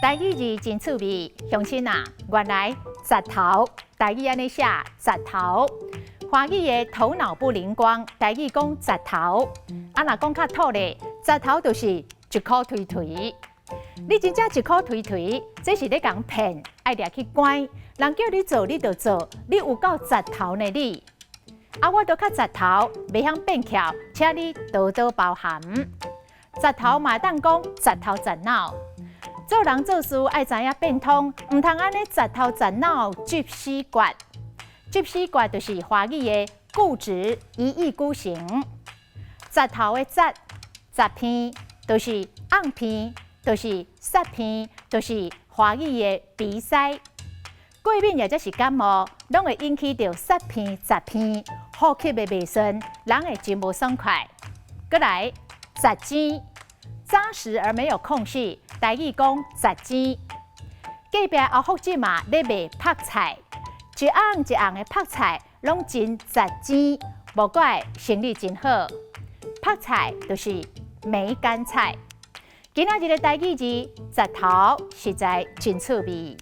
台語字真趣味，鄉親啊，原來窒頭，台語按呢寫窒頭，華語的頭腦不靈光，台語講窒頭。啊，若講較土咧，窒頭就是一箍槌槌。你真正一箍槌槌，這是咧共騙，愛掠去關。人叫你做，你就做，你有夠窒頭呢你。啊，我都較窒頭，袂曉變巧，請你多多包涵。窒頭嘛會當講窒頭窒腦。做人做事愛知影變通，毋通按呢窒頭窒腦，執死橛。執死橛就是華語的固執、一意孤行。窒頭的窒，窒鼻，就是甕鼻，就是殺鼻，就是華語的鼻塞。過敏抑者是感冒，攏會引起著殺鼻、窒鼻，呼吸的袂順，人會真無爽快。閣來，窒錢，紮實而沒有空隙，台語講窒錢。隔壁阿福這馬咧賣曝菜，一甕一甕的曝菜攏真窒錢，無怪生意真好。曝菜就是梅乾菜。今仔日的台語字窒頭實在真趣味。